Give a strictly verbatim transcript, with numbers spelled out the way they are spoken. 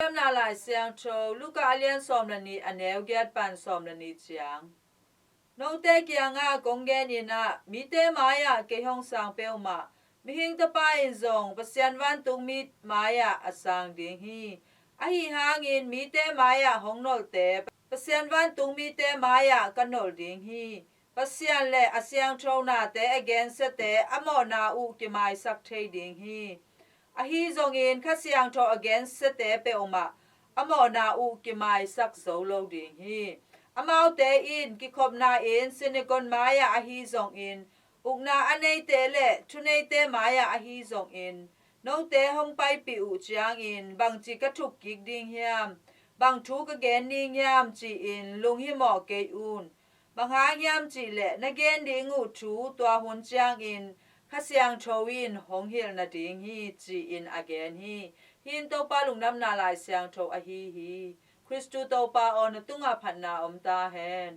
Lungdamna Lai Siangtho Luka a lian sawm le nih, a neu giat pan sawm le nih ciang. Note kiangah kong genin ah, mite mai-ah kei hong sang peuhmah Mihing Tapa in zong Pasian vantungmi mai-ah a sang ding hi. Ahi hangin mite mai-ah hong nolhte Pasian vantungmite mai-ah ka nolh ding hi. Pasian le a siangtho nate a gensiate a mawhna uh kimaisak thei ding hi. Ahi zongin Kha Siangtho a gensiate peuhmah a mawhna uh kimaisak zo lo ding hi. Amaute in kikhopna inn, synagogue mai-ah ahi zongin, ukna a neite le thuneite mai-ah ahi zongin, note hong paipih uh ciangin bangci ka thuk kik ding hiam, bang thu ka gen ding hiam ci-in lunghimawh kei un. Bang hang hiam cih leh na gen ding uh thu tua hun ciangin Kha Siangtho in hong hilh nading hi, ci-in a gen hi. Hih in Topa Lungdamna Lai Siangtho ahi hi. Khristu Topa aw, na tungah phatna om ta hen.